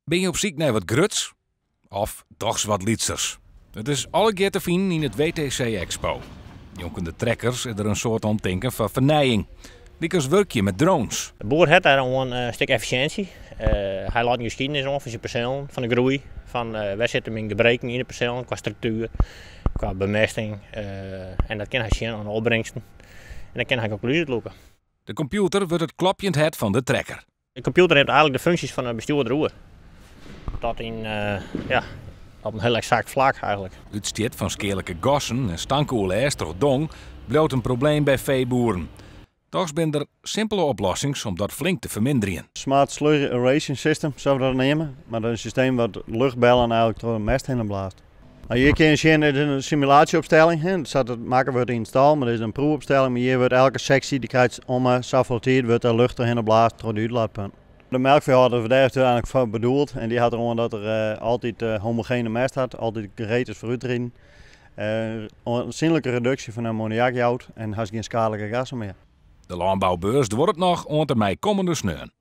Binne je op syk nei wat gruts of dochs wat lytsers? It is allegear te finen yn it WTC Expo. Njonken de trekkers is der in soad omtinken foar fernijing, lykas wurkje mei drones. De boer hat dêr oan in stik effisjinsje. Hy leit in geskiednis oan fan syn perselen, fan de groei, fan wêr sitte myn gebreken yn de perselen kwa struktuer, kwa bemesting. En dat kin hy sjen oan de opbringsten en dan kin hy konklúzjes lûke. De kompjûter wurdt it klopjend hert fan de trekker. De kompjûter nimt eigenlik de funksjes fan de bestjoerder oer. Dat yn, ja, op in hiel eksakt flak eigenlik. Utstjit fan skealike gassen en stankoerlêst troch dong bliuwt in probleem by feeboeren. Dochs binne der simpele oplossings om dat flink te ferminderjen. Smart Slurry Aeration System, sa't we dat neame. Mar dat is in systeem wat luchtbellen eigenlik troch de mest hinne blaast. Nou, hjir kinne je sjen, dit is in simulaasjeopstelling, hè, sa't it makke wurdt yn it stâl, mar dit is in proefopstelling. Mar hjir wurdt elke seksje, dy krijt om 'e safolle tiid wurdt der lucht trochhinne blaasd troch de útlaatpunten. De melkfeehâlder dêr is it úteinlik foar bedoeld en dy hat deroan dat er altyd homogene mest hat, altyd gereed is foar útriden. Oansienlike reduksje fan ammoniak jout en hast gjin skealike gassen mear. De lânboubeurs duorret noch oant en mei kommende sneon.